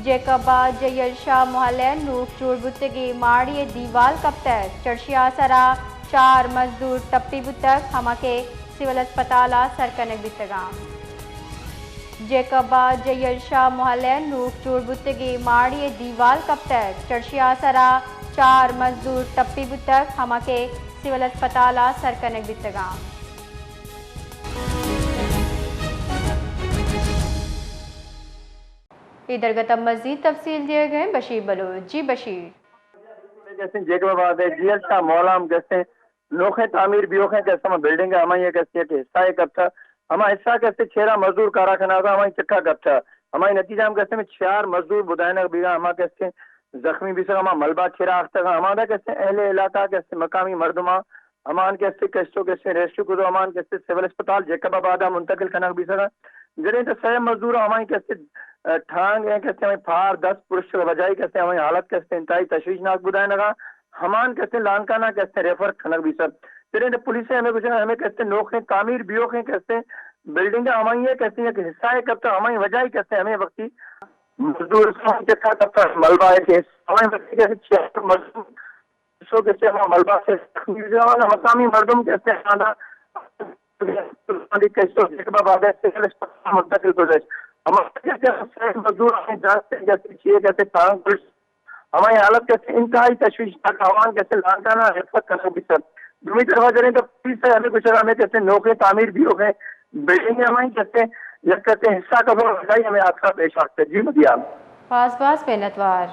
جیکب ء جیئر شاہ محلہ ء نوک جوڑ بوتگیں ماڑی ء دیوال کپتگ، چڑشی ء سرا چار مزدور ٹپی بوتگ، ہما کہ سول ہسپتال ء سر کنگ بیتگ انت۔ جیکب ء جیئر شاہ محلہ ء نوک جوڑ بوتگیں ماڑی ء دیوال کپتگ، چڑشی ء سرا چار مزدور ٹپی بوتگ، ہما کہ سول ہسپتال ء سر کنگ بیتگ انت۔ اے درگت ء مزید تفصیل دیگ ء بشیر بلوچ۔ جی بشیر۔ کسیں جیکب آباد ء جیئر شاہ محلہ ء کسیں نوخیں تعمیر بیوخیں کسیں ہما بلڈنگ ء ہمائی ء کسیں یک حصہ ء کپتہ، ہما حصہ کسیں چیرا مزدور کارا کناتا ہمائی چکا کپتہ، ہمائی نتیجہ ہم کسیں چار مزدور بدائنگ بیگا ہما کسیں زخمی بیسگ ہما ملبہ چیرا آختگ ہما دا کسیں اہل علاقہ کسیں مقامی مردماں ہمان کہ استے کشت و کسیں ریسکیو کتو ہمان کہ استے سول اسپتال جیکب آباد ء منتقل کنگ بیسگ ء۔ جنیں تو سئے مزدور ہمائی کہ استے، ء، ٹانگ ہیں کہ استے ہمیں پار دست پرشت و بجائی کہ استے ہمیں حالت کہ استے انتہائی تشویشناک بدائینگا۔ ہمان کہ استے لانکانا کہ استے ریفر کنگ بیسگ۔ جنیں تو پولیس ہمیں کچھ ہمیں کہ استے نوخیں تعمیر بیوخیں کہ استے بلڈنگ ہمائی ہے کہ استے یک حصہ ہے کب تو ہمائی وجہ ہی کہ استے ہمیں وقتی مزدور سمجھ کے تھا کب تو ملبہ ہے کہ ہمیں وقتی کہ استے چیئر مزدور سو کہ استے ہما ملبہ سے زخمی ہوئے والا مقامی مردم کہ استے ہمارا کہ استے جیکب آباد ہے، سول اسپتال منتقل کر دے۔ ہمارا کہ استے مزدور ہمیں جانتے ہیں کہ استے چیئے کہ استے کام کر ہماری حالت کہ استے انتہائی تشویشناک آوان کہ استے لانکانا حفاظت کرنا بھی سر۔ دومی طرف جنیں تو پولیس ہے ہمیں کچھ ہمیں کہ استے نوکیں تعمیر بھی ہو گئے، بلڈنگ ہمیں کہ استے یک کہ استے حصہ کا بہت ہمیں حادثہ پیش آتے۔ جی مدیال۔ باز باز منتوار۔